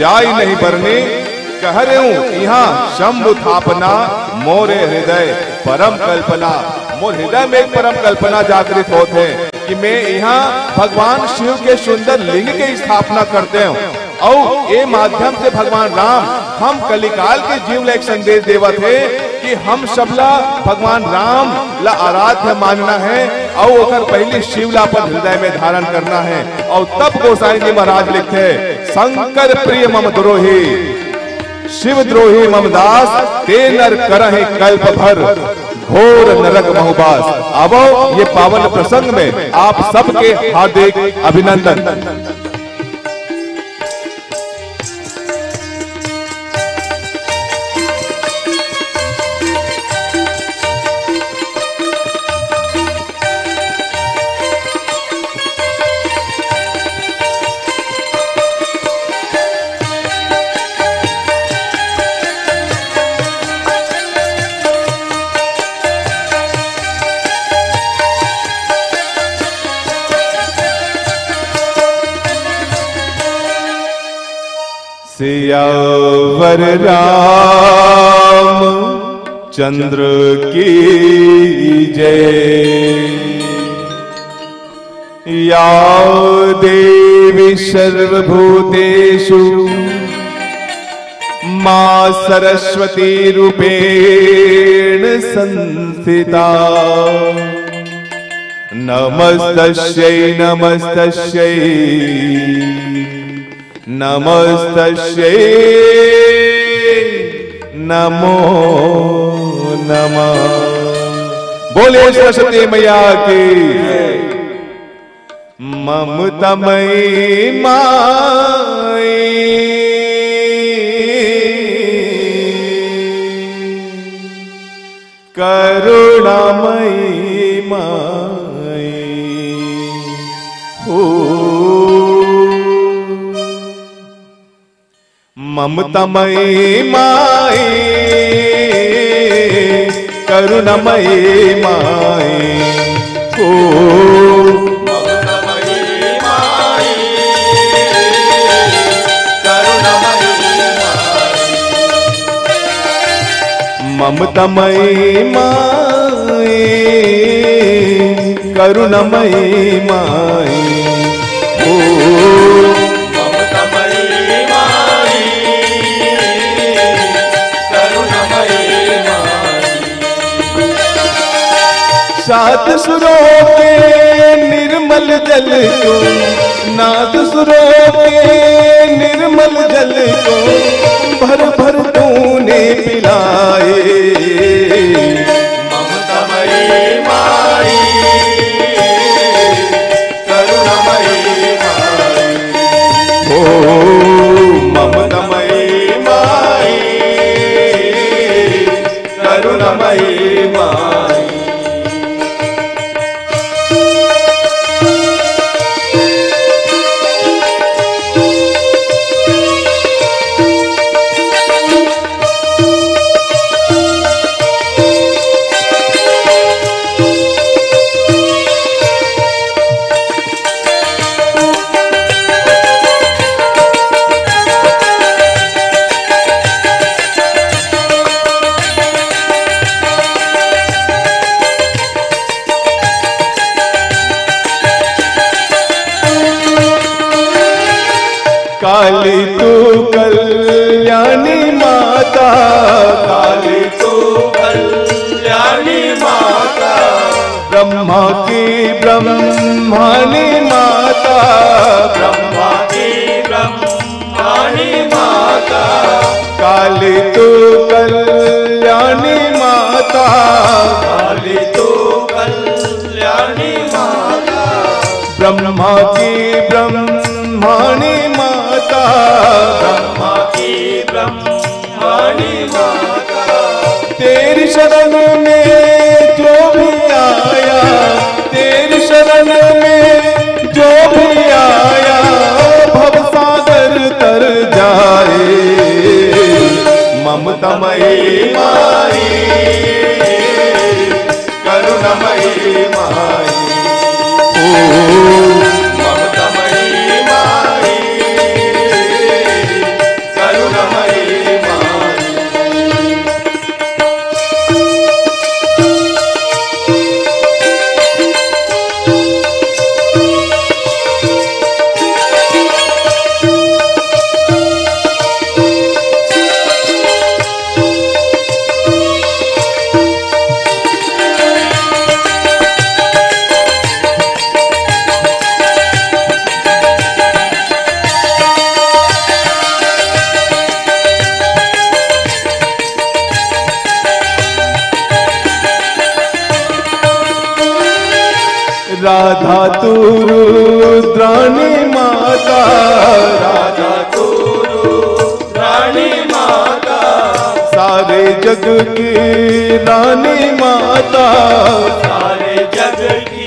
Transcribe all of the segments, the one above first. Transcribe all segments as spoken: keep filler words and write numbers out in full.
जाई नहीं बरनी, कह रेहूं इहां शंभु थापना, मोरे हृदय परम कल्पना। मोर हृदय में एक परम कल्पना जागृत होत हे कि मैं इहां भगवान शिव के सुंदर लिंग के स्थापना करत हंव। अउ ए माध्यम से भगवान राम हम कलिकाल के जीव ला एक संदेश देवत हे कि हम सबला भगवान राम ला आराध्य मानना हे अउ ओकर पहिली शिव ला अपन हृदय में धारण करना हे। अउ तब गोसाई जी महाराज लिखथे, "शंकर प्रिय मम द्रोही, शिव द्रोही मम दास, ते नर करहि कल्प भर, घोर नरक महु बास।" आवव, ये पावन प्रसंग में आप सबके हार्दिक अभिनंदन। सियावर रामचंद्र की जय। या देवी सर्वभूतेषु मां सरस्वती रूपेण संस्थिता। नमस्तस्यै नमस्तस्यै नमस्तस्यै नमो नमः। बोले सरस्वती मैया की। ममता मई माई करुणामयी माई हो। ममतामयी माई, करुणामयी माई, ओ। ममतामयी माई, करुणामयी माई। ममतामयी माई, करुणामयी माई, ओ। ममतामयी माई, करुणामयी माई। सात सुरों के निर्मल जल को, नाद सुरों के निर्मल जल को भर भर तूने पिलाए। ममतामयी माई, करुणामयी माई, ओ ममतामयी माई, करुणामयी माई। काली तू कल्याणी माता, काली तू कल्याणी माता, ब्रह्मा की ब्रह्माणी माता, ब्रह्मा की ब्रह्माणी माता, काली तू कल्याणी माता, काली तू कल्याणी माता, ब्रह्मा की ब्रह्माणी माता, ब्रह्मा की ब्रह्माणी माता। तेरी शरण में जो भी आया, तेरी शरण में जो भी आया, भवसागर तर जाए। ममतामयी माई, करुणामयी माई, ओ ममतामयी माई, जग की रानी माता, सारे जग की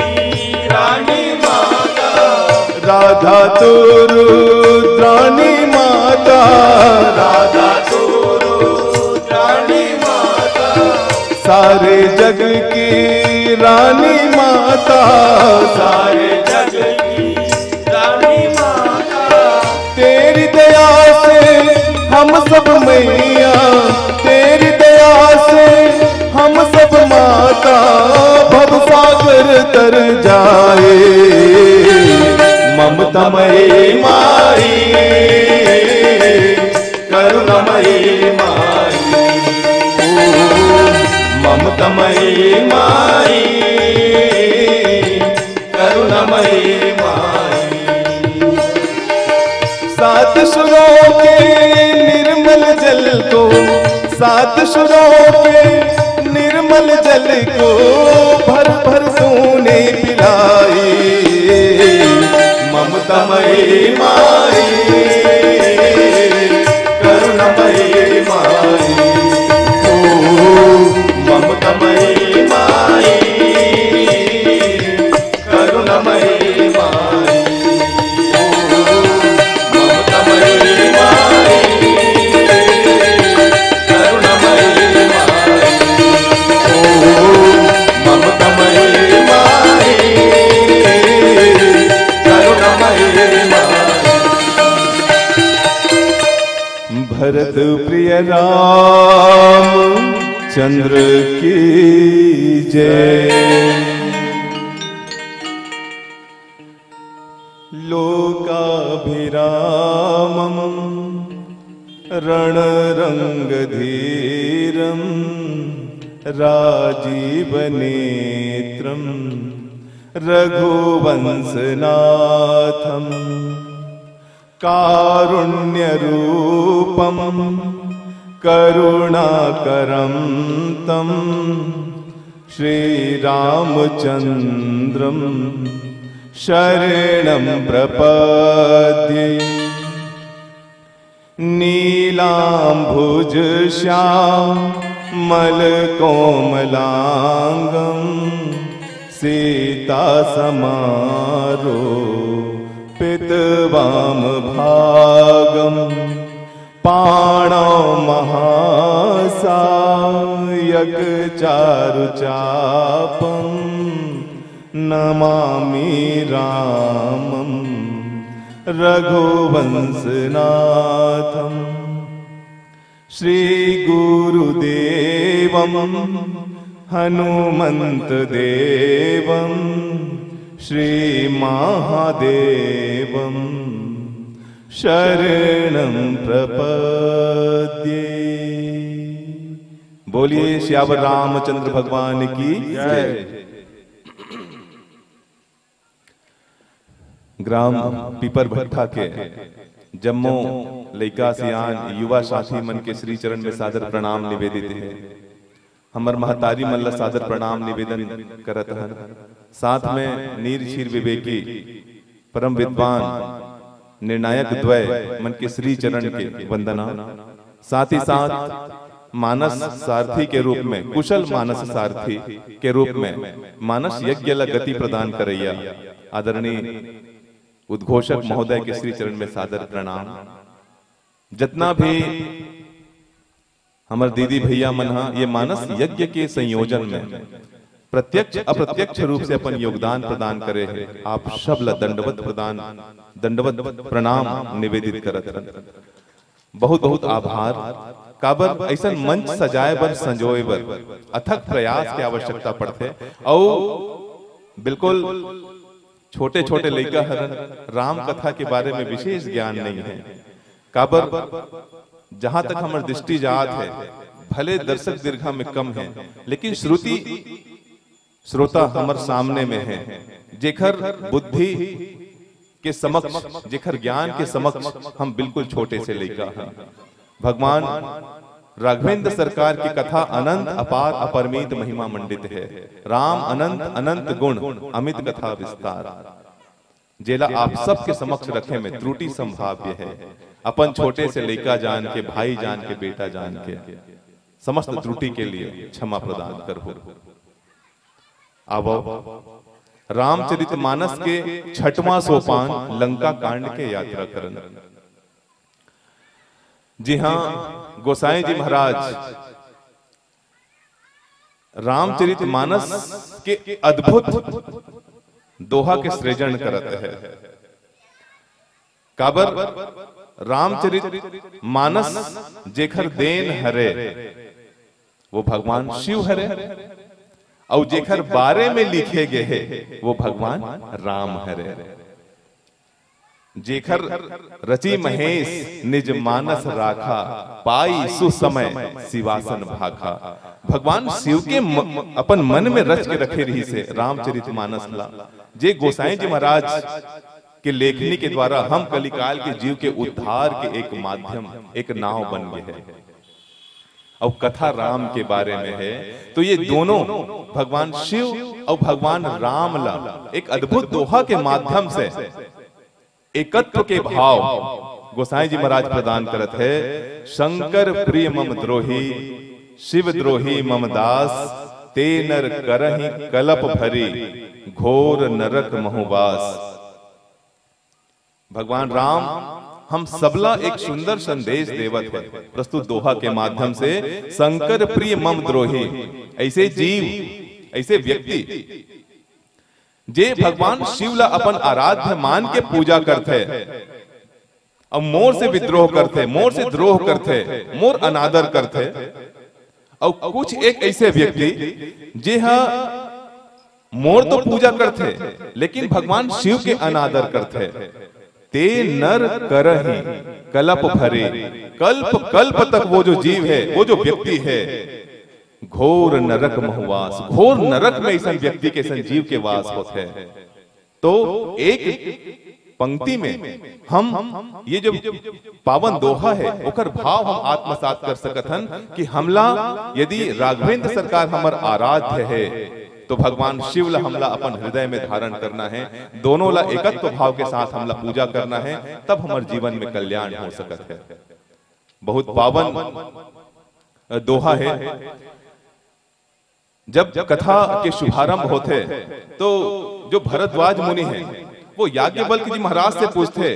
रानी माता। राधा तो रुद्राणी माता, राधा तो रुद्राणी माता। सारे जग की रानी माता, सारे जग की रानी माता। तेरी दया से हम सब मैया, तेरी दया से हम सब माता, भव सागर तर जाए। ममता मई माई, करुणा मई माई, ओ ममता मई माई, करुणा मई माई। सात सुरों के निर्मल जल को, सात सुरों के निर्मल जल को भर भर तूने पिलाई। ममता मई माई, करुणा मई माई, ओ ममता मई माई, करुणा मई माई, ओ ममता मई माई, करुणा मई माई, ओ ममता मई माई, करुणा मई माई। भरत प्रिय राम चंद्र की जय। लोकाभिरामं रणरंगधीरं राजीवनेत्रं रघुवंशनाथं कारुण्यरूपं करुणाकरं तं श्रीरामचंद्रं शरणं प्रपद्ये। नीलाम्बुजश्यामलकोमलाङ्गं सीतासमारोपितवामभागं पाणौ महासायकचारुचापं नमामि रामं रघुवंशनाथं। श्री गुरुदेवं हनुमंत देवं श्री महादेवं शरणं प्रपद्ये। बोलिए सियावर रामचंद्र भगवान की जय। ग्राम पीपर भट्ठा के जम्मो लइका सियान युवा साथी मन के श्री चरण में सादर प्रणाम निवेदित हे। हमर महतारी मन ला सादर प्रणाम निवेदन करत हन। साथ में नीर क्षीर विवेकी परम विद्वान निर्णायक द्वय मन के श्री चरण के वंदना। साथ ही साथ मानस सारथी के रूप में, कुशल मानस सारथी के रूप में मानस यज्ञ ला गति प्रदान करैया आदरणीय उद्घोषक महोदय के श्री चरण में सादर प्रणाम। जतना भी हमर दीदी भैया मन हा ये मानस यज्ञ के संयोजन में प्रत्यक्ष अप्रत्यक्ष रूप से अपन योगदान प्रदान करे हे, आप सब ला दंडवत प्रदान, दंडवत प्रणाम निवेदित करत हन। बहुत बहुत आभार। काबर ऐसन मंच सजाए बर, संजोए बर अथक प्रयास के आवश्यकता पड़थे। अउ बिल्कुल छोटे छोटे लइका हरन, राम कथा के बारे में विशेष ज्ञान नहीं है। काबर जहां तक हमर दृष्टि जात है, भले दर्शक दीर्घा में कम है, लेकिन श्रुति श्रोता हमर सामने में है, जेखर बुद्धि के समक्ष, जेखर ज्ञान के समक्ष हम बिल्कुल छोटे से लइका हैं। भगवान राघवेंद्र सरकार की कथा अनंत अपार अपरमित महिमा मंडित है। राम अनंत अनंत गुण अमित कथा विस्तार, जेला आप सबके समक्ष रखे में त्रुटि संभाव्य है। अपन छोटे से लइका जान के, भाई जान के, बेटा जान के, समस्त त्रुटि के लिए क्षमा प्रदान करहू। आवव, रामचरित मानस के छठवां सोपान लंका कांड के यात्रा करन। जी हां, गोसाई जी महाराज रामचरित मानस के अद्भुत दोहा के सृजन करत हे। काबर, रामचरित मानस जेखर देन हरे, वो भगवान शिव हरे, अउ जेखर बारे में लिखे गे हे, वो भगवान राम हरे। जेखर रचि महेश निज मानस राखा, पाई सुसमय सिवासन भाखा। भगवान शिव के म-, अपन मन में रच के रखे रहिस हे रामचरित मानस ला, जे गोसाई जी महाराज के लेखनी के द्वारा हम कलिकाल के जीव के उद्धार के एक माध्यम, एक नाव बन गे हे। अउ कथा राम के बारे में हे, तो ये दोनों भगवान शिव अउ भगवान राम ला एक अद्भुत दोहा के माध्यम से एकत्व के भाव गोसाई जी महाराज प्रदान करत हे। शंकर प्रिय मम द्रोही, शिव द्रोही मम दास, ते नर करहि कलप भरी, घोर नरक महु बास। भगवान राम हम सबला एक सुंदर संदेश देवत हे प्रस्तुत दोहा के माध्यम से। शंकर प्रिय मम द्रोही, ऐसे जीव, ऐसे व्यक्ति जे भगवान शिव ला अपन आराध्य मान के पूजा करथे, अब मोर से विद्रोह करथे, मोर से द्रोह करथे, मोर अनादर करथे, अउ कुछ एक ऐसे व्यक्ति जे हा मोर तो पूजा करथे, लेकिन भगवान शिव के अनादर करथे। ते नर करही कलप भरे, कल्प कल्प तक वो जो जीव है, वो जो व्यक्ति है, घोर नरक महु वास, घोर नरक में ऐसन व्यक्ति के, ऐसन जीव के वास होथे। तो एक पंक्ति में हम ये जो पावन दोहा है, ओकर भाव हम आत्मसात कर सकत हन कि हमला यदि राघवेंद्र सरकार हमर आराध्य है, तो भगवान शिव ला हमला अपन हृदय में धारण करना है, दोनों ला एकत्व भाव के साथ हमला पूजा करना है, तब हमर जीवन में कल्याण हो सकत है। बहुत पावन दोहा है। जब कथा के शुभारंभ होथे, तो जो भरद्वाज मुनि हैं, वो याज्ञवल्क्य जी महाराज से पूछथे,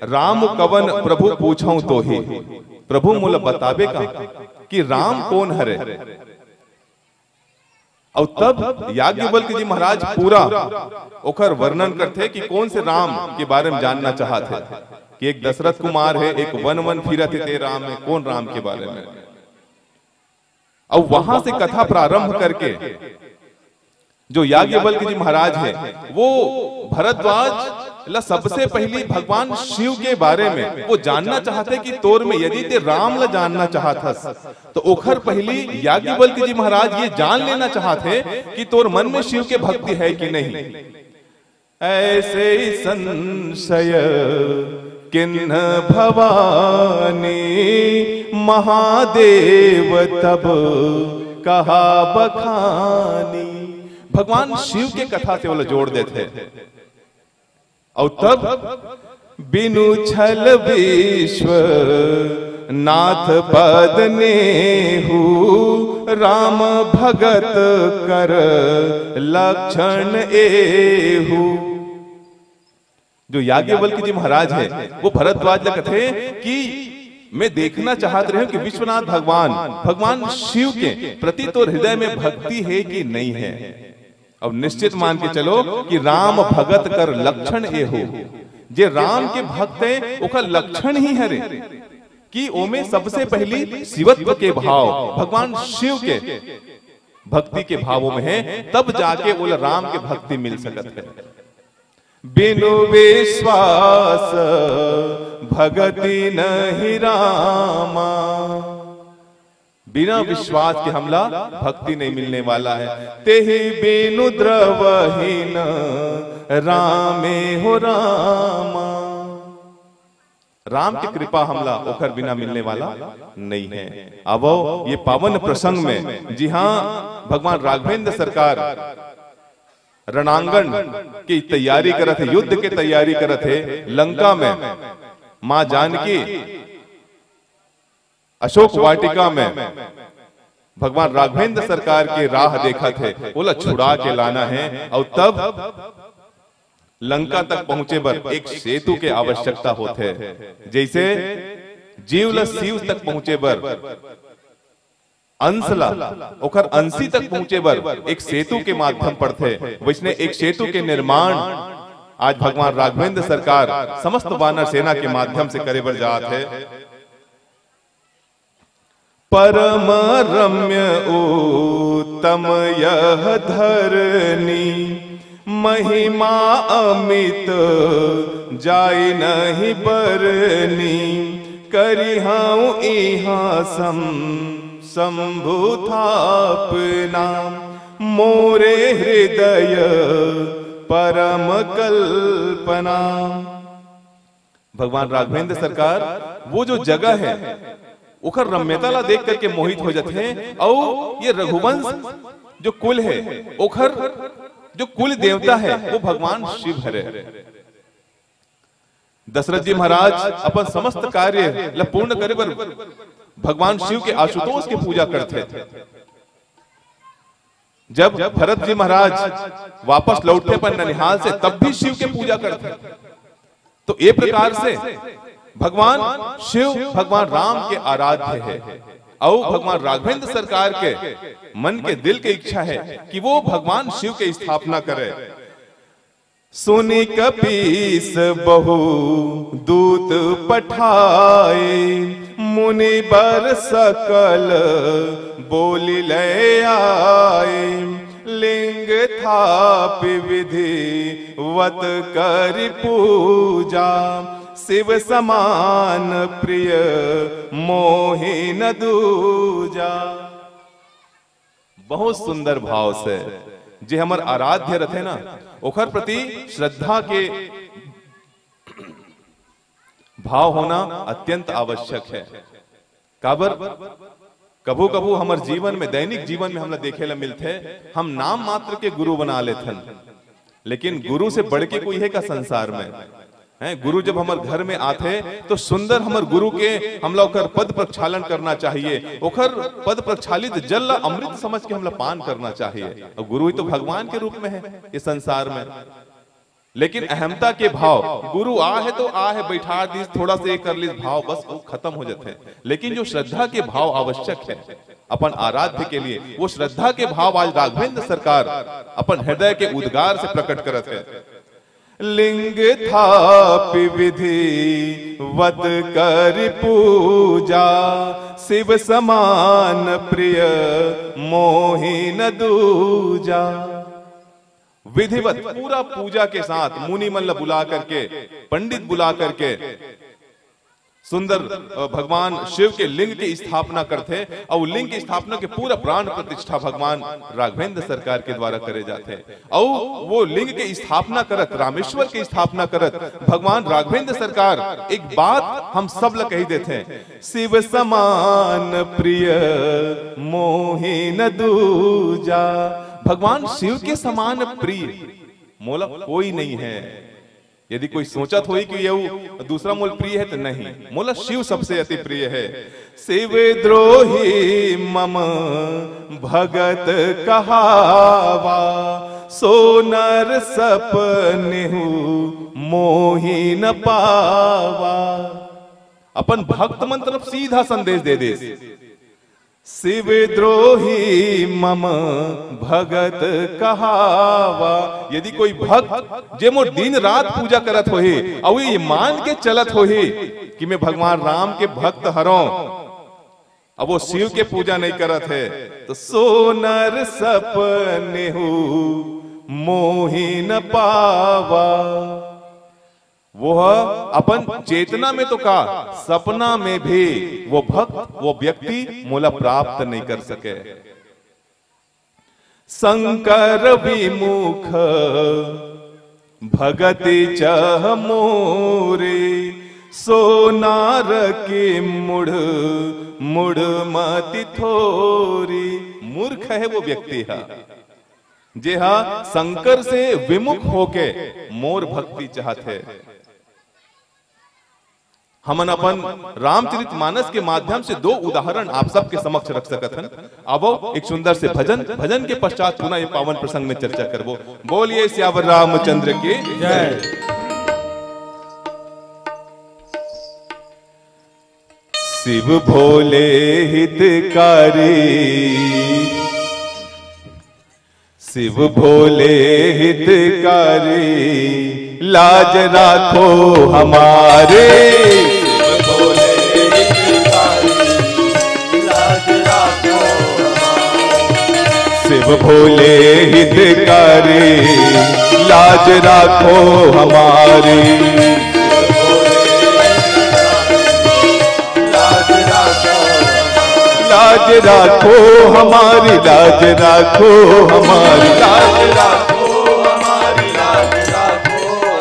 "राम कवन प्रभु पूछऊं तोही, प्रभु मोला बताबे का कि राम कोन हरे?" अउ तब याज्ञवल्क्य जी महाराज पूरा ओखर वर्णन करथे कि कोन से राम के बारे में जानना चाहत हे, कि एक दशरथ कुमार हे, एक वन वन फिरत हे, ते राम हे, कोन राम के बारे में? अउ वहां से कथा प्रारंभ करके जो याज्ञवल्क्य जी महाराज हे, वो भरद्वाज ला सबसे पहली भगवान शिव के बारे में वो जानना चाहथे कि तोर में यदि ते राम ला जानना चाहत हस, तो ओखर पहली याज्ञवल्क्य जी महाराज ये जान लेना चाहथे कि तोर मन में शिव के भक्ति है कि नहीं। ऐसे संशय किन्ह भवानी, महादेव तब कहा बखानी। भगवान शिव के कथा से ओला जोड़ देथे। अउ तब बिनु छल विश्व नाथ पद नेहू, राम भगत कर लक्षण एहू। जो याज्ञवल्क्य जी महाराज है, वो भरद्वाज ला कथे कि मैं देखना चाहत रहे हूं कि विश्वनाथ भगवान, भगवान शिव के प्रति तोर हृदय में भक्ति है कि नहीं है। अब निश्चित मान के चलो कि राम भगत कर लक्षण एहू, जे राम के भक्त है, ओकर लक्षण ही हरे कि ओमे सबसे पहली शिवत्व के भाव, भगवान शिव के भक्ति के भाव ओमे है, तब जाके ओला राम के भक्ति मिल सकत है। बिनु विश्वास भगति नहीं रामा, बिना विश्वास के हमला भक्ति नहीं मिलने वाला है। तेहि बिनु द्रवहीन रामे हो रामा। राम की कृपा हमला ओखर बिना मिलने वाला नहीं है। आवो ये पावन प्रसंग में, जी हां, भगवान राघवेंद्र सरकार रणांगण की तैयारी करत हे, युद्ध की तैयारी करत हे लंका में। मां जानकी अशोक वाटिका में भगवान राघवेंद्र सरकार के राह देखत हे, ओला छुड़ा के लाना हे, अउ तब लंका तक पहुंचे बर एक सेतु के आवश्यकता होथे। जैसे जीव ल शिव तक पहुंचे बर अंश ला, ओकर अंशी तक पहुंचे बर एक सेतु के माध्यम पड़थे, वैसने एक सेतु के निर्माण आज भगवान राघवेंद्र सरकार समस्त वानर सेना के माध्यम से करे बर जात हे। परम रम्य उत्तम यह धरनी, महिमा अमित जाय नहीं बरनी। करिहउँ इहाँ सम शंभु थापना, मोरे हृदय परम कल्पना। भगवान राघवेंद्र सरकार वो जो जगह हे, ओखर रम्यता ला देख करके मोहित हो जाते हैं। और ये रघुवंश जो कुल हे, ओखर जो कुल देवता हे, वो भगवान शिव हरे। दशरथ जी महाराज अपन समस्त कार्य ला पूर्ण करे बर भगवान शिव के आशुतोष के पूजा करथे। जब भरत जी महाराज वापस लौटथे अपन ननिहाल से, तब भी शिव के पूजा करथे। तो ये प्रकार से भगवान शिव भगवान राम के आराध्य हे। अउ भगवान राघवेंद्र सरकार के मन के दिल के इच्छा हे कि वो भगवान शिव के स्थापना करे। सुनि कपीस बहु दूत पठाए, मुनि बर सकल बोलि लय आए। लिंग थापि विधिवत करि पूजा, शिव समान प्रिय मोहि न दूजा। बहुत सुंदर भाव से जे हमर आराध्य रथे ना, ओखर प्रति श्रद्धा के भाव होना अत्यंत आवश्यक हे। काबर, कभू कभू हमर जीवन में, दैनिक जीवन में हमला देखे ला मिलथे, हम नाम मात्र के गुरु बना लेथन, लेकिन गुरु से बढ़ के कोई हे का संसार में? हैं, गुरु जब हमर घर में आथे, तो सुंदर हमर गुरु के हमला ओकर पद प्रक्षालन करना चाहिए। ओकर पद प्रक्षालित जल ला अमृत समझ के हमला पान करना चाहिए। और गुरु ही तो भगवान के रूप में हे ये संसार में। लेकिन अहमता के भाव, गुरु आ हे तो आ हे, बैठा दिस, थोड़ा से ये कर लिस, भाव बस वो खत्म हो जाते हैं। लेकिन जो श्रद्धा के भाव आवश्यक हे अपन आराध्य के लिए, वो श्रद्धा के भाव आज राघवेंद्र सरकार अपन हृदय के उद्गार से प्रकट करत हे। लिंग थापि विधिवत करि पूजा, शिव समान प्रिय मोहि न दूजा। विधिवत पूरा पूजा के साथ मुनि मन ला बुला करके, पंडित बुला करके सुंदर, अ, भगवान शिव के लिंग के स्थापना करथे। अउ लिंग के स्थापना के पूरा प्राण प्रतिष्ठा भगवान राघवेंद्र सरकार के द्वारा करे जाथे। अउ वो लिंग के स्थापना करत, रामेश्वर के स्थापना करत भगवान राघवेंद्र सरकार एक बात हम सब ला कही देथे, शिव समान प्रिय मोहि न दूजा। भगवान शिव के समान प्रिय मोला कोई नहीं हे। यदि कोई सोचत होही कि ये दूसरा मोल प्रिय हे, तो नहीं, मोला शिव सबसे अति प्रिय हे। शिव द्रोही मम भगत कहावा, सो नर सपनेहु मोहि न पावा। अपन भक्त मन तरफ सीधा संदेश दे दे। शिव द्रोही मम भगत कहावा। यदि कोई भक्त जे मोर दिन रात पूजा करत होही, अउ ये मान के चलत होही कि मैं भगवान राम के भक्त हरों, अब वो शिव के पूजा नहीं करत हे, तो सो नर सपनेहु मोहि न पावा। वो ह अपन चेतना में तो का, सपना में भी वो भक्त, वो व्यक्ति मोला प्राप्त नहीं कर सके। शंकर विमुख भगति चह मोरे, सो नार के मुड़ मुड़ मति थोरी। मूर्ख हे वो व्यक्ति ह, जेहा शंकर से विमुख होके मोर भक्ति चाहत हे। हमन अपन रामचरित मानस के माध्यम से दो उदाहरण आप सबके समक्ष रख सकत हन। आवो, एक सुंदर से भजन, भजन के पश्चात पुनः ये पावन प्रसंग में चर्चा करबो। बोलिए सियावर रामचंद्र की जय। शिव भोले हितकारी, शिव भोले हितकारी, लाज राखो हमारी। शिव भोले हितकारी, लाज राखो हमारी। शिव भोले हितकारी, लाज राखो हमारी। लाज राखो हमारी, लाज राखो हमारी, लाज राखो हमारी, लाज राखो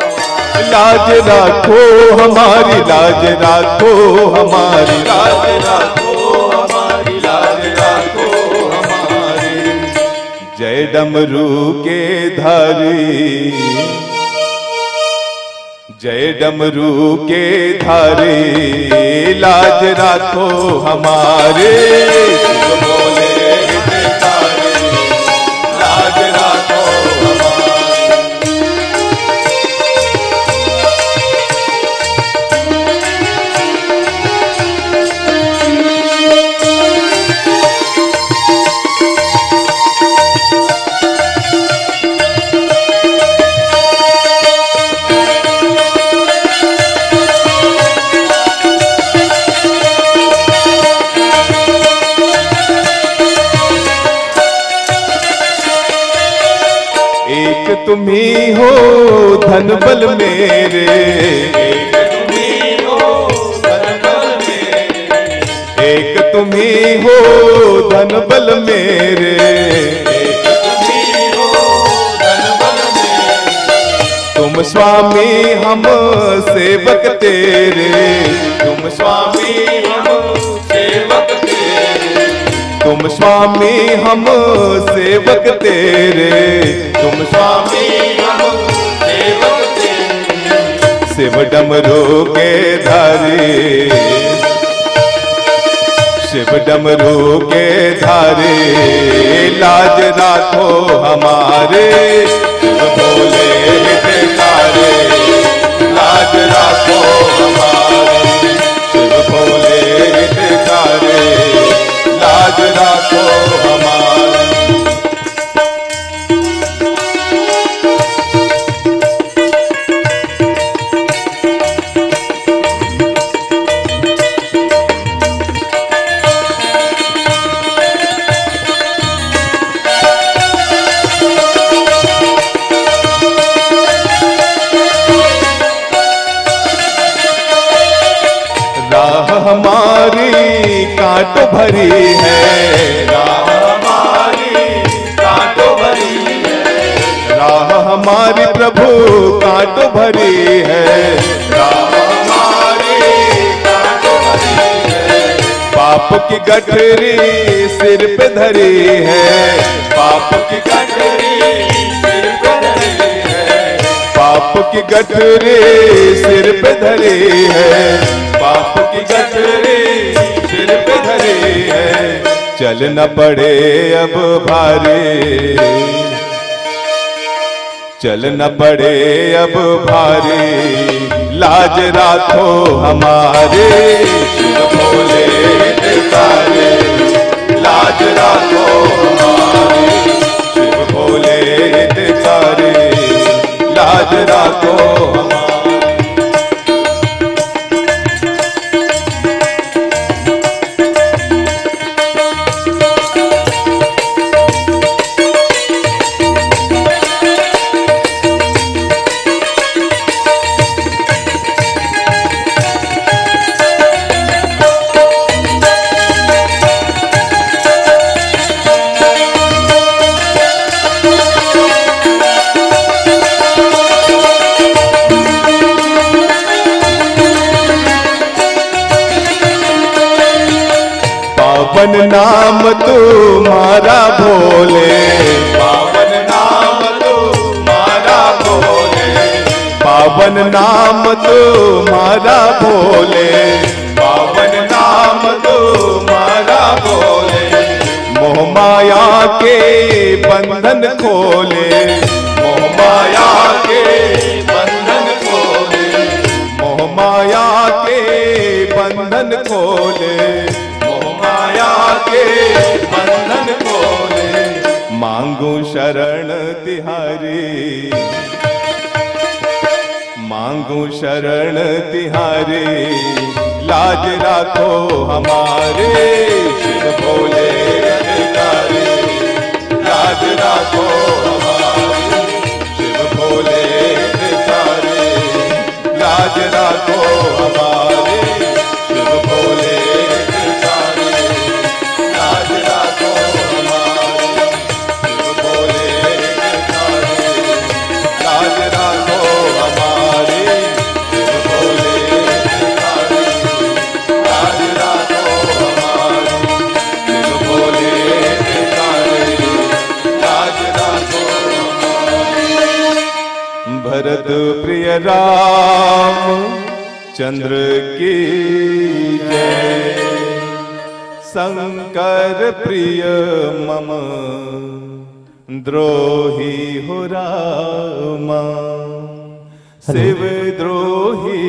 हमारी, लाज राखो हमारी, लाज राखो हमारी, लाज राखो हमारी, लाज राखो हमारी। जय डमरू के धारी, जय डमरू के धारी, लाज राखो हमारी। शिव भोले हितकारी, लाज राखो हमारी। एक तुम्ही हो धन बल मेरे, एक तुम्ही हो धन बल मेरे, एक तुम्ही हो धन बल मेरे, एक तुम्ही हो धन बल मेरे। तुम स्वामी हम सेवक तेरे, तुम स्वामी हम सेवक तेरे, तुम स्वामी हम सेवक तेरे, तुम स्वामी हम सेवक तेरे। शिव डमरू के धारी, शिव डमरू के धारी, लाज राखो हमारी। शिव भोले हितकारी, लाज राखो हमारी। शिव भोले हितकारी, लाज राखो हमारी। राह हमारी कांटों भरी है, राह हमारी कांटों भरी है। राह हमारी प्रभु कांटों भरी है, राह हमारी कांटों भरी है। पाप की गठरी सिर पे धरी है, पाप की गठरी सिर पे धरी है, पाप की गठरी सिर पे धरी है, पाप की गठरी सिर पे धरी है। चल न पड़े अब भारी, चल न पड़े अब भारी, लाज राखो हमारी। शिव भोले हितकारी, लाज राखो हमारी। शिव भोले हितकारी, लाज राखो हमारी। पावन नाम तुम्हारा भोले, पावन नाम तुम्हारा भोले, पावन नाम तुम्हारा भोले, पावन नाम तुम्हारा भोले। मोह माया के बंधन खोले, मोह माया के बंधन खोले, मोह माया के बंधन खोले, मोह माया के बंधन खोले। मांगू शरण तिहारी, मांगू शरण तिहारी, लाज राखो हमारी, शिव भोले अधिकारी। लाज राखो हमारी, शिव भोले अधिकारी। लाज राखो हमारी, शिव भोले अधिकारी। लाज राखो हमारी, शिव भोले अधिकारी। लाज राखो हमारी, शिव भोले अधिकारी। लाज राखो हमारी, शिव भोले अधिकारी। लाज राखो हमारी। भरत प्रिय राम चंद्र की जय। शंकर प्रिय मम द्रोही हो रामा, शिव द्रोही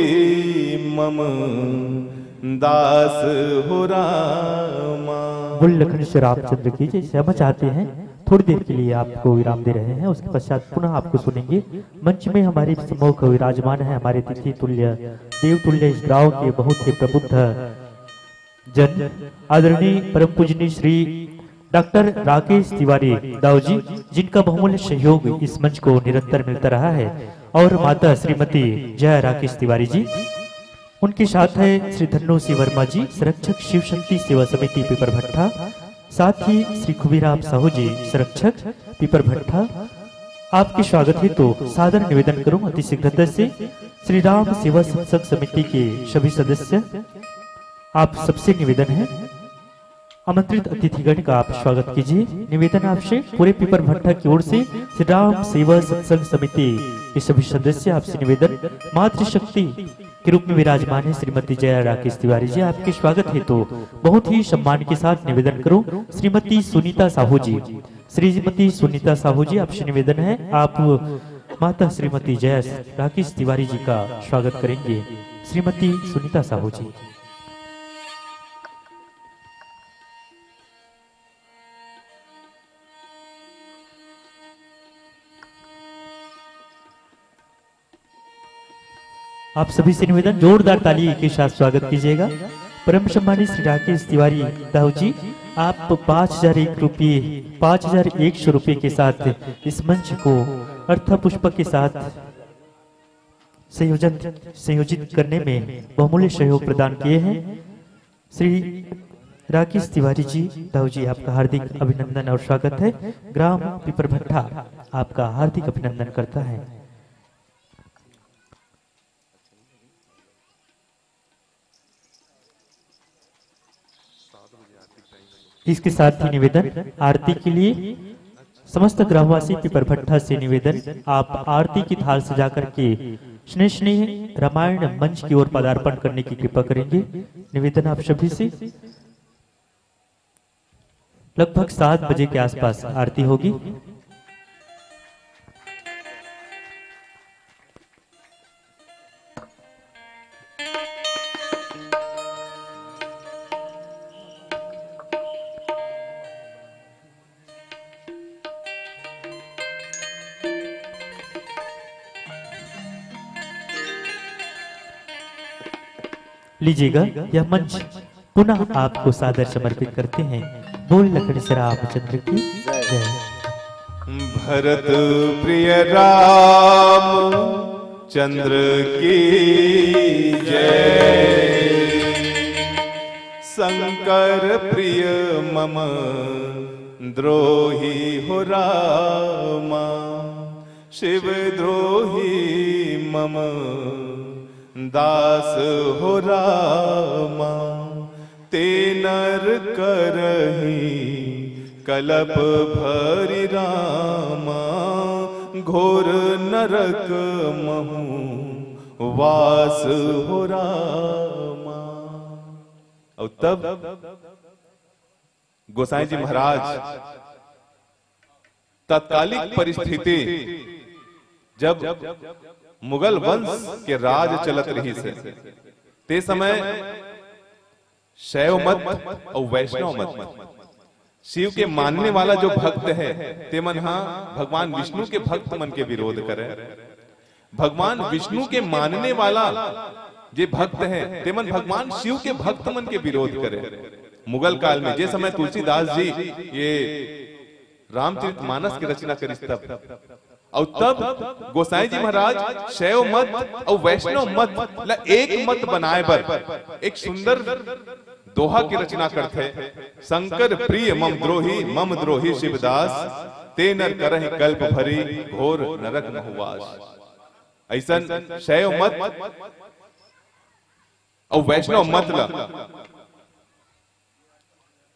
मम दास हो रामा। बोल लखन श्री रामचंद्र की जय। क्षमा चाहते हैं, थोड़ी देर के लिए आपको विराम दे रहे हैं, उसके पश्चात पुनः आपको सुनेंगे। मंच में हमारे सम्मुख विराजमान है हमारे अतिथि तुल्य, देव तुल्य इस गांव के बहुत ही प्रबुद्ध जन, आदरणीय परम पूजनीय श्री डॉक्टर राकेश तिवारी दाऊ जी, जिनका बहुमूल्य सहयोग इस मंच को निरंतर मिलता रहा है, और माता श्रीमती जया राकेश तिवारी जी, उनके साथ है श्री धन्नू सिंह वर्मा जी, संरक्षक शिव शक्ति सेवा समिति पीपर भट्टा, साथ ही श्री खुबीराम साहू जी, संरक्षक पीपर भट्टा। आपके स्वागत हेतु सादर निवेदन करूं अति शीघ्रता से श्री राम सेवा सत्संग समिति के सभी सदस्य, आप सबसे निवेदन है, आमंत्रित अतिथिगण का आप स्वागत कीजिए। निवेदन आपसे, पूरे पीपर भट्टा की ओर से श्री राम सेवा सत्संग समिति के सभी सदस्य, आपसे निवेदन, मातृशक्ति के रूप में विराजमान है श्रीमती जया राकेश तिवारी जी, आपके स्वागत हेतु बहुत ही सम्मान के साथ निवेदन करूं श्रीमती सुनीता साहू जी। श्रीमती सुनीता साहू जी, आपसे निवेदन है, आप माता श्रीमती जया राकेश तिवारी जी का स्वागत करेंगे। श्रीमती सुनीता साहू जी। आप सभी से निवेदन, जोरदार ताली के साथ स्वागत कीजिएगा। परम सम्मानित श्री राकेश तिवारी दाऊ जी, आप पाँच हजार एक रुपये, पाँच हजार एक सौ रुपये के साथ इस मंच को अर्थ पुष्प के साथ संयोजन, संयोजित करने में बहुमूल्य सहयोग प्रदान किए हैं। श्री राकेश तिवारी जी दाऊ जी, आपका हार्दिक अभिनंदन और स्वागत है। ग्राम पिपरभट्टा आपका हार्दिक अभिनंदन करता है। इसके साथ ही निवेदन, आरती के लिए समस्त ग्रामवासी पिपरभट्टा से निवेदन, आप आरती की थाल सजा करके स्नेह स्नेह रामायण मंच की ओर पदार्पण करने की कृपा करेंगे। निवेदन आप सभी से। लगभग सात बजे के आसपास आरती होगी। लीजिएगा, यह मंच पुनः आपको सादर समर्पित करते हैं। बोल लखन श्री रामचंद्र की जय। भरत प्रिय राम चंद्र की जय। शंकर प्रिय मम द्रोही हो रामा, शिव द्रोही मम दास हो रामा। ते नर करही कलप भरि रामा, घोर नरक महु वास हो रामा। और तब गोसाई जी महाराज तात्कालिक परिस्थिति, जब मुगल वंश के राज चलत रहिस हे, ते समय शैव मत और वैष्णव मत, शिव के मानने वाला जो भक्त हे, ते मन हा भगवान विष्णु के भक्त मन के विरोध करे। भगवान विष्णु के मानने वाला जे भक्त हे, ते मन भगवान शिव के भक्त मन के विरोध करे। मुगल काल में जे समय तुलसीदास जी ये रामचरितमानस की रचना करिस तब, और तब गोसाई जी महाराज शैव मत और वैष्णव मत ला एक मत बनाए बर एक सुंदर दोहा की रचना करथे। शंकर प्रिय मम द्रोही, मम द्रोही शिवदास, ते नर करहि कल्प भरी, घोर नरक महुवास। ऐसन शैव मत और वैष्णव मत ला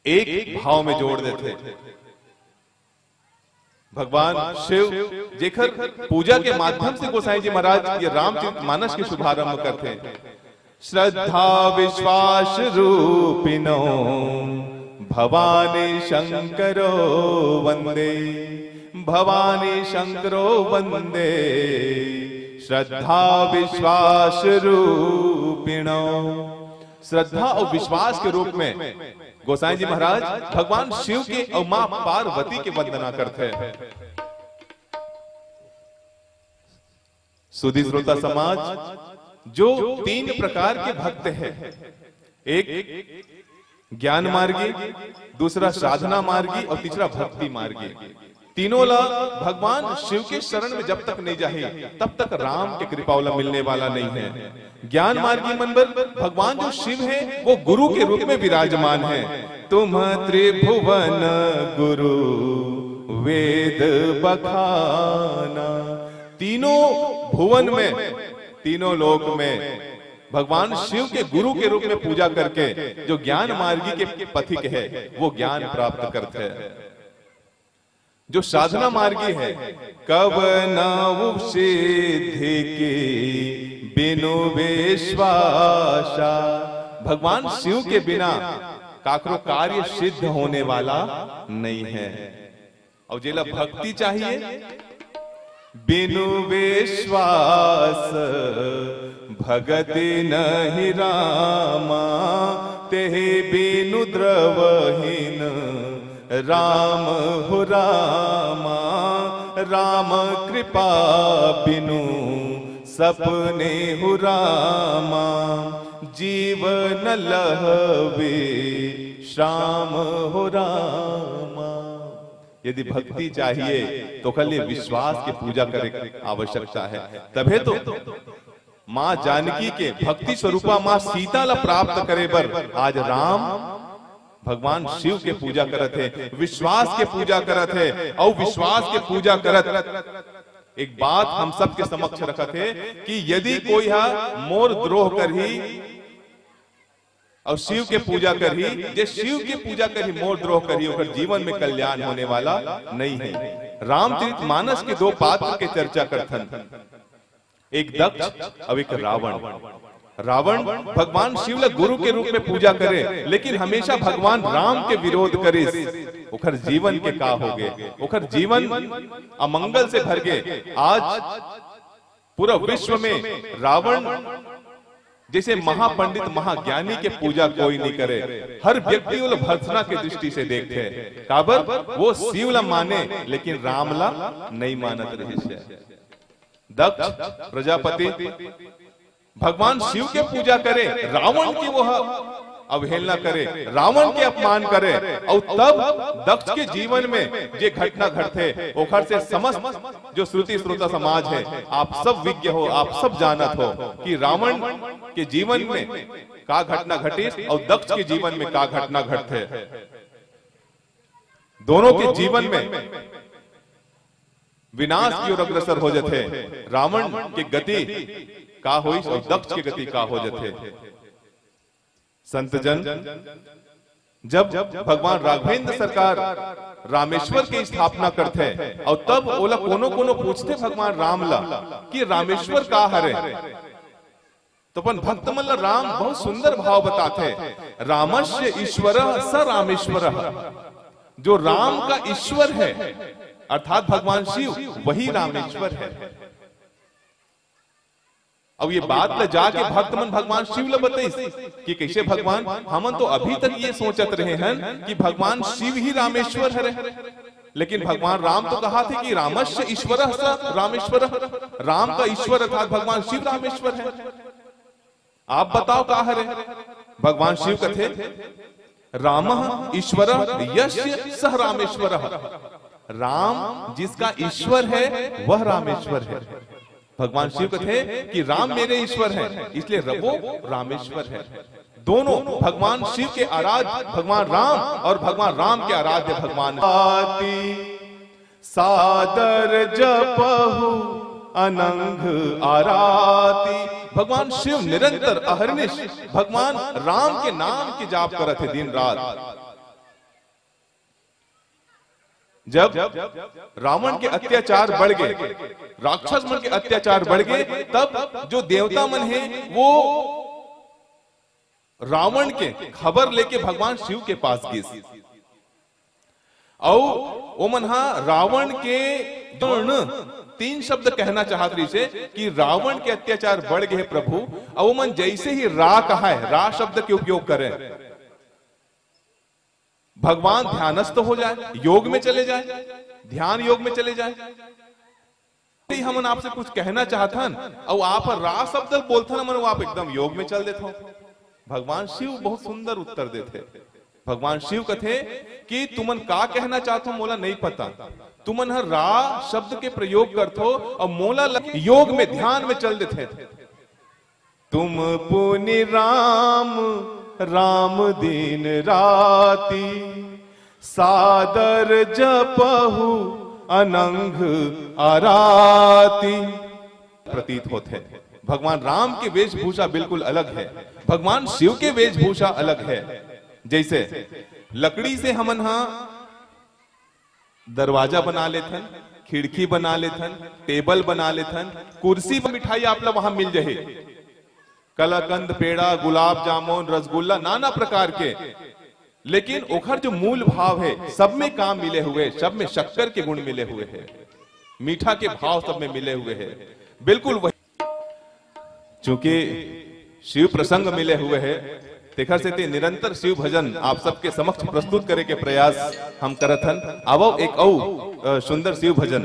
एक भाव में जोड़ देथे। भगवान शिव, जेकर पूजा के माध्यम से गोसाई जी महाराज ये रामचरित मानस के शुभारंभ करथे। श्रद्धा विश्वास रूपिणो, भवानी शंकरो वंदे, भवानी शंकरो वंदे, श्रद्धा विश्वास रूपिणो। श्रद्धा और विश्वास के रूप में गोसाई जी महाराज भगवान शिव के और माँ पार्वती के वंदना करथे। सुधी श्रोता समाज, जो तीन प्रकार के भक्त हैं, एक ज्ञान मार्गी, दूसरा साधना मार्गी और तीसरा भक्ति मार्गी। तीनों ला भगवान शिव के शरण में जब तक नहीं जाही, तब तक राम के कृपा ओला मिलने वाला नहीं है। ज्ञान मार्गी मन बर भगवान जो शिव है, वो गुरु के रूप में विराजमान है। तुम त्रिभुवन गुरु वेद बखाना। तीनों भुवन में, तीनों लोक में भगवान शिव के गुरु के रूप में पूजा करके जो ज्ञान मार्गी के पथिक है, वो ज्ञान प्राप्त करते हैं। जो साधना मार्गी है, कब नव सिद्धि की बिनु विश्वासा, भगवान शिव के बिना काकरो कार्य सिद्ध होने वाला नहीं है। और जेला भक्ति चाहिए, बिनु विश्वास भगति नहीं रामा, तेहि बिनु द्रवहीन राम हो रामा। राम कृपा बिनु सपने हो रामा, जीवन लहवे श्याम हो रामा। यदि भक्ति चाहिए तो ओकर लिए विश्वास के पूजा करे आवश्यकता है। तभे तो माँ जानकी के भक्ति स्वरूपा माँ सीता ला प्राप्त करे बर आज राम भगवान शिव के पूजा करत है, विश्वास के पूजा करत है। और विश्वास के पूजा करत एक बात हम सबके समक्ष रखत है कि यदि कोई हा मोर द्रोह करही और शिव के पूजा करही, जे शिव के पूजा करही मोर द्रोह करही, ओकर जीवन में कल्याण होने वाला नहीं है। रामचरित मानस के दो पात्र के चर्चा करथन, एक दक्ष और एक रावण। रावण भगवान शिव ला गुरु के रूप में पूजा करे, लेकिन हमेशा भगवान राम के विरोध करिस। ओकर जीवन के का हो गए? ओकर जीवन अमंगल से भर गए। आज पूरा विश्व में रावण जैसे महापंडित महाज्ञानी के पूजा कोई नहीं करे। हर व्यक्ति ओला भर्त्सना के दृष्टि से देखथे। काबर? वो शिव ला माने लेकिन राम ला नहीं मानत रहिस हे। दक्ष प्रजापति भगवान शिव के पूजा करे, रावण की वो अवहेलना करे, रावण के अपमान करे, और तब दक्ष के जीवन में जे घटना घटथे, ओखर से समस्त जो श्रुति श्रोता समाज है, आप सब विज्ञ हो, आप सब जानत हो कि रावण के जीवन में का घटना घटिस और दक्ष के जीवन में का घटना घटथे। दोनों के जीवन में विनाश की ओर अग्रसर हो जथे। रावण के गति का होइस और दक्ष के गति का हो जथे। संत जन, जब भगवान राघवेंद्र सरकार रामेश्वर के स्थापना करथे और तब ओला कोनो कोनो पूछथे भगवान राम ला कि रामेश्वर का हरे, तो अपन भक्त मन ला राम बहुत सुंदर भाव बताथे, "रामस्य ईश्वरः स रामेश्वरः।" जो राम का ईश्वर है, अर्थात भगवान शिव, वही रामेश्वर है। अब ये बात ल जाके भक्त मन भगवान शिव ल बताइस कि कैसे भगवान, हमन तो अभी तक ये सोचत रहे हन कि भगवान शिव ही रामेश्वर हरे, लेकिन भगवान राम तो कहाथे कि "रामस्य ईश्वरः स रामेश्वरः", राम का ईश्वर अर्थात भगवान शिव रामेश्वर है। आप बताओ का हरे? भगवान शिव कथे, "रामः ईश्वरः यस्य सः रामेश्वरः।" राम जिसका ईश्वर है, वह रामेश्वर है। भगवान शिव कथे कि "राम मेरे ईश्वर हैं, इसलिए र-, वो रामेश्वर है।" दोनों भगवान शिव के आराध्य भगवान राम और भगवान राम के आराध्य भगवान आती, सादर जपहु अनंग आराती। भगवान शिव निरंतर अहर्निश भगवान राम के नाम के जाप करत हे दिन रात। जब रावण के अत्याचार बढ़ गए, राक्षस मन के अत्याचार बढ़ गए, तब जो देवता मन हे वो रावण के खबर लेके भगवान शिव के पास गिस। अउ ओमन हा रावण के, तीन शब्द कहना चाहत रहिसे कि "रावण के अत्याचार बढ़ गए हे प्रभु", अउ ओमन जैसे ही "रा" कहा है, "रा" शब्द के उपयोग करें, भगवान ध्यानस्थ हो जाए, योग में चले जाए, ध्यान योग में चले जाए। यदि हमन आपसे कुछ कहना चाहत हन अउ आप "रा" शब्द बोलथन, हमन, वो आप एकदम योग में चल देथव। भगवान शिव बहुत सुंदर उत्तर देथे। भगवान शिव कथे कि "तुमन का कहना चाहत हो, मोला नहीं पता, तुमन ह 'रा' शब्द के प्रयोग करथो अउ मोला ल-, योग में, ध्यान में चल देथे।" तुम पुनि राम, राम दिन राती, सादर जपहु अनंग आराती। प्रतीत होत है, भगवान राम के वेशभूषा बिल्कुल अलग है, भगवान शिव के वेशभूषा अलग है। जैसे लकड़ी से हमन हा दरवाजा बना लेथन, खिड़की बना लेथन, टेबल बना लेथन, कुर्सी पर मिठाई आप ला वहां मिल जाही, कलाकंद, पेड़ा, गुलाब जामुन, रसगुल्ला, नाना प्रकार के। लेकिन ओखर जो मूल भाव है, सब में काम मिले हुए, सब में शक्कर के गुण मिले हुए है, मीठा के भाव सब में मिले हुए है। बिल्कुल वही, चूंकि शिव प्रसंग मिले हुए है, तेखर सेती निरंतर शिव भजन आप सबके समक्ष प्रस्तुत करे के प्रयास हम करत हन। आवव एक अउ, अ, सुंदर शिव भजन।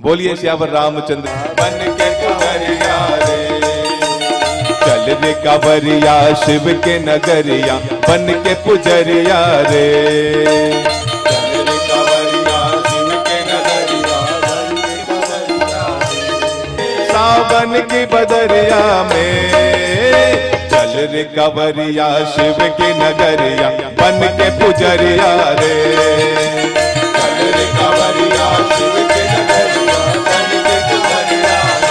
बोलिए सियावर रामचंद्र। बन के पुजरिया रे, चल रे कांवरिया शिव के नगरिया, बन के पुजरिया रे। चल रे कांवरिया शिव के नगरिया, बन के पुजरिया रे। सावन की बदरिया में, चल रे कांवरिया शिव के नगरिया, बन के पुजरिया रे। चल रे कांवरिया शिव के नगरिया, बन के पुजरिया रे।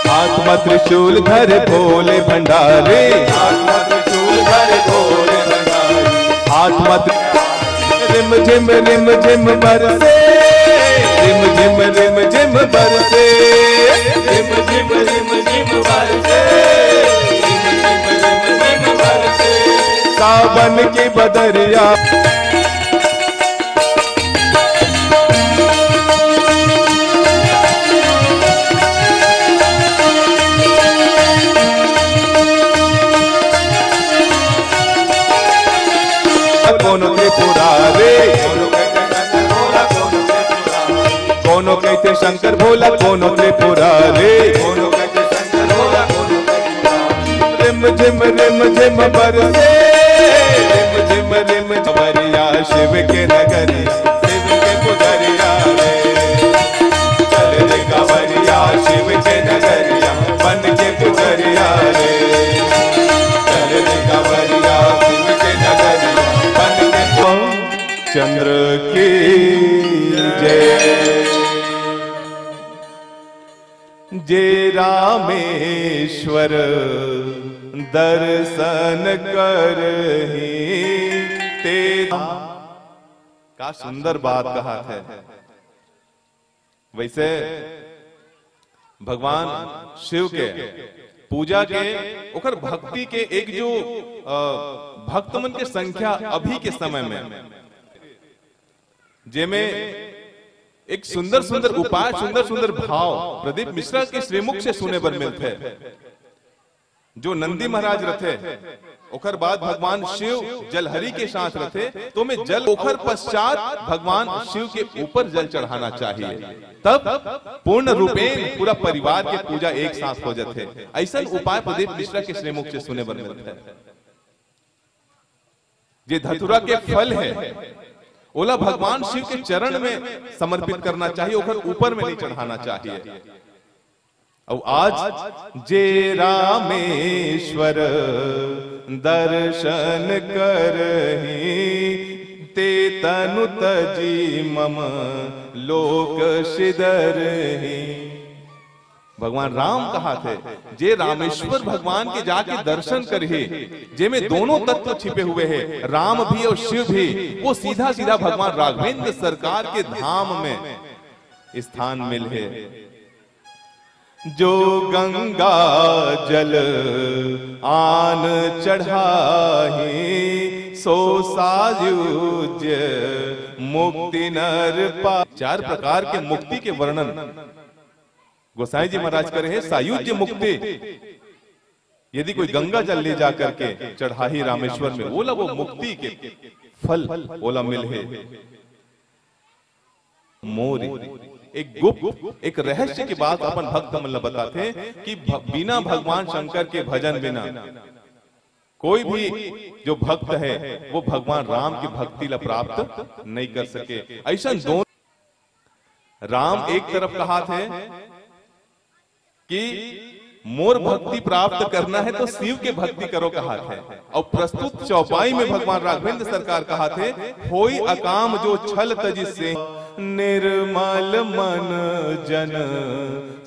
हाथ मा त्रिशूल धरे भोले भंडारी, हाथ मा त्रिशूल धरे भोले भंडारी। हाथ मा त्रि-, रिम झिम रिम झिम बरसे, रिम झिम रिम झिम बरसे, रिम झिम रिम झिम बरसे, रिम झिम रिम झिम बरसे। सावन की बदरिया। कोनो त्रिपुरा रे, कोनो कहिथे शंकर भोला, कोनो त्रिपुरा रे। रिम झिम रिम झिम बरसे, रिम झिम रिम झिम बरिया शिव के नगरिया, शिव के पुजरिया रे। चल रे कांवरिया शिव के नगरिया, बन के पुजरिया रे। चल रे कांवरिया शिव के नगरिया, बन के पु- चंद्र की जय। जे रामेश्वर दर्शन करही ते का सुंदर बात कहा थे। वैसे भगवान शिव के पूजा के, ओकर भक्ति के एक जो, अ, भक्त मन के संख्या अभी के समय में, जेमे एक सुंदर सुंदर उपाय, सुंदर सुंदर भाव प्रदीप मिश्रा के श्रीमुख से सुने बर मिलथे। जो नंदी महाराज रथे, ओकर बाद भगवान शिव जलहरी के साथ रथे, तो में जल ओकर पश्चात भगवान शिव के ऊपर जल चढ़ाना चाहिए, तब पूर्ण रूपेण पूरा परिवार के पूजा एक साथ हो जाथे। ऐसन उपाय प्रदीप मिश्रा के श्रीमुख से सुने बर मिलथे। जे धतुरा के फल है, ओला भगवान शिव के चरण में समर्पित करना चाहिए, ओकर ऊपर में नहीं चढ़ाना चाहिए। अउ आज जे रामेश्वर दर्शन करही, ते तनु तजी मम लोक सिदरही। भगवान राम कहा थे, जे रामेश्वर भगवान के जाके दर्शन करही, जेमे दोनों तत्व छिपे हुए हैं, राम भी और शिव भी, वो सीधा सीधा भगवान राघवेंद्र सरकार के धाम में स्थान मिल है। जो गंगा जल आन चढ़ाही, सो सायुज्य मुक्ति नर पा। चार प्रकार के मुक्ति के वर्णन गोसाई जी महाराज करे हैं। सायुज्य मुक्ति, यदि कोई गंगा जल ले जा करके चढ़ाही रामेश्वर में, ओला वो मुक्ति के फल ओला मिल है। मोरी एक गुप्त, एक रहस्य की बात अपन भक्त मन ला बताथे कि भ-, बिना भगवान शंकर के भजन बिना कोई भी जो भक्त है, वो भगवान राम की भक्ति ला प्राप्त नहीं कर सके। ऐसा दोनों राम एक तरफ कहा थे कि मोर भक्ति प्राप्त करना है तो शिव के भक्ति करो कहा थे। और प्रस्तुत चौपाई में भगवान राघवेंद्र सरकार कहा थे, होई अकाम जो छल तजि से, निर्मल मन जन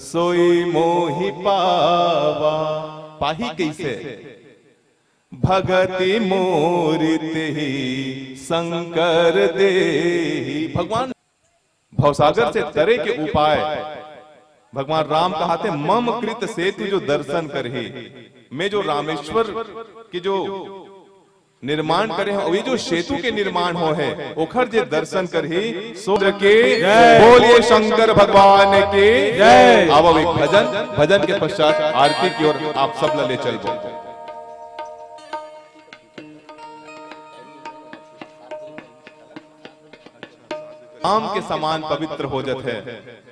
सोई मोहि पावा। पाही कैसे? भगति मोरि तेहि शंकर देहि। भगवान भवसागर से तरे के उपाय। भगवान राम कहा थे, मम कृत सेतु जो दर्शन करही, मैं जो रामेश्वर के जो निर्माण करे हैं, और ये जो सेतु के निर्माण हो है, ओखर जे दर्शन करही, सो के जय। बोलिए शंकर भगवान की जय। आवो एक भजन, भजन के पश्चात आरती की ओर आप सब ला ले चलबो। आम के समान पवित्र हो जात है।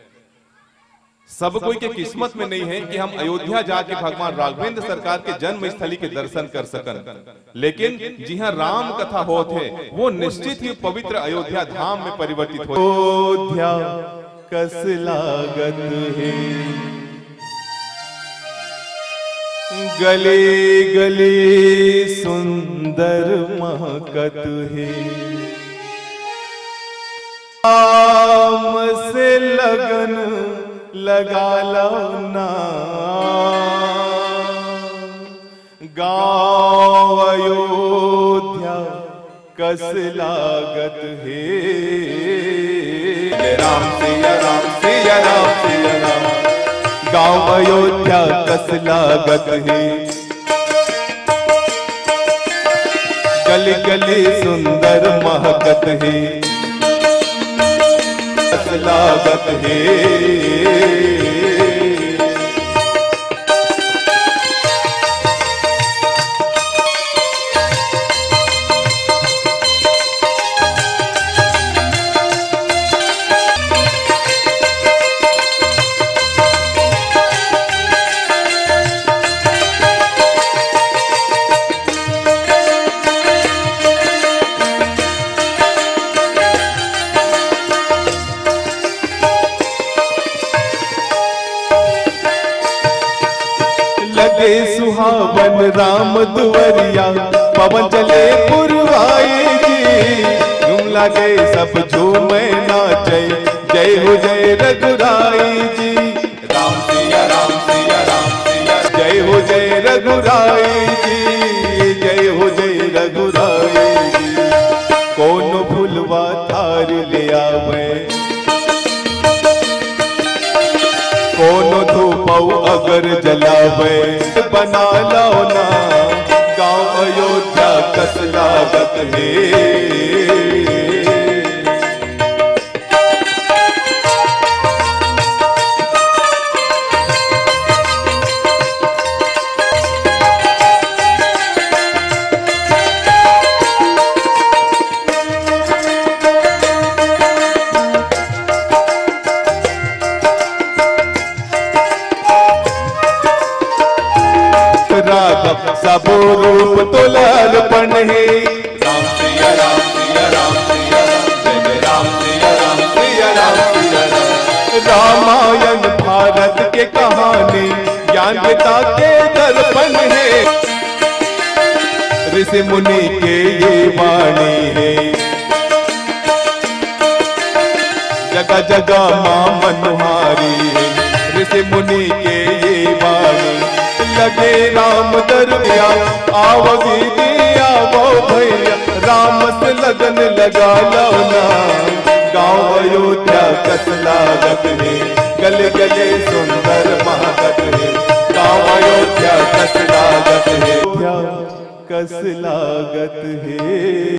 सब कोई के किस्मत में नहीं है कि हम अयोध्या जाके भगवान राघवेंद्र सरकार के जन्म स्थली के दर्शन कर सकन, लेकिन जिहां राम कथा होत है, वो निश्चित ही पवित्र अयोध्या धाम में परिवर्तित हो। अयोध्या कस लागत है, गली गली सुंदर महकत है। काम से लगन लगा लो ना, गाँव अयोध्या कस लागत हे। जय राम सिया राम सिया राम सिया राम। गाँव अयोध्या कस लागत हे। गली गली सुंदर महकत हे। कस लागत हे। लगे सुहावन राम दुवरिया, पवन चले पुरवाई जी। झूम लगे सब झूमे नाचे, जय हो जय रघुराई जी। राम सिया राम सिया राम सिया, जय हो जय रघुराई जी, जय हो जय रघुराई जी। कौन फुलवा था कोनो धूप अउ अगर जलावे, बना लव ना, गाँव अयोध्या कस लागत हे। राघव सबो रूप तोला अर्पण हे। राम सिया राम सिया राम सिया राम, जय जय राम सिया राम सिया राम सिया राम। रामायण भारत के कहानी, ज्ञान गीता के दर्पण हे। ऋषि मुनि के ये वाणी हे, जगह जगह माँ मनुहारी हे। ऋषि मुनि के ये वाणी, लगे राम दरमिया, आव दीदी आव भैया, राम से लगन लगा लव ना। गाँव अयोध्या कस लागत हे, गले गले सुंदर महकत हे। गाँव अयोध्या कस लागत हे, अयोध्या कस लागत हे।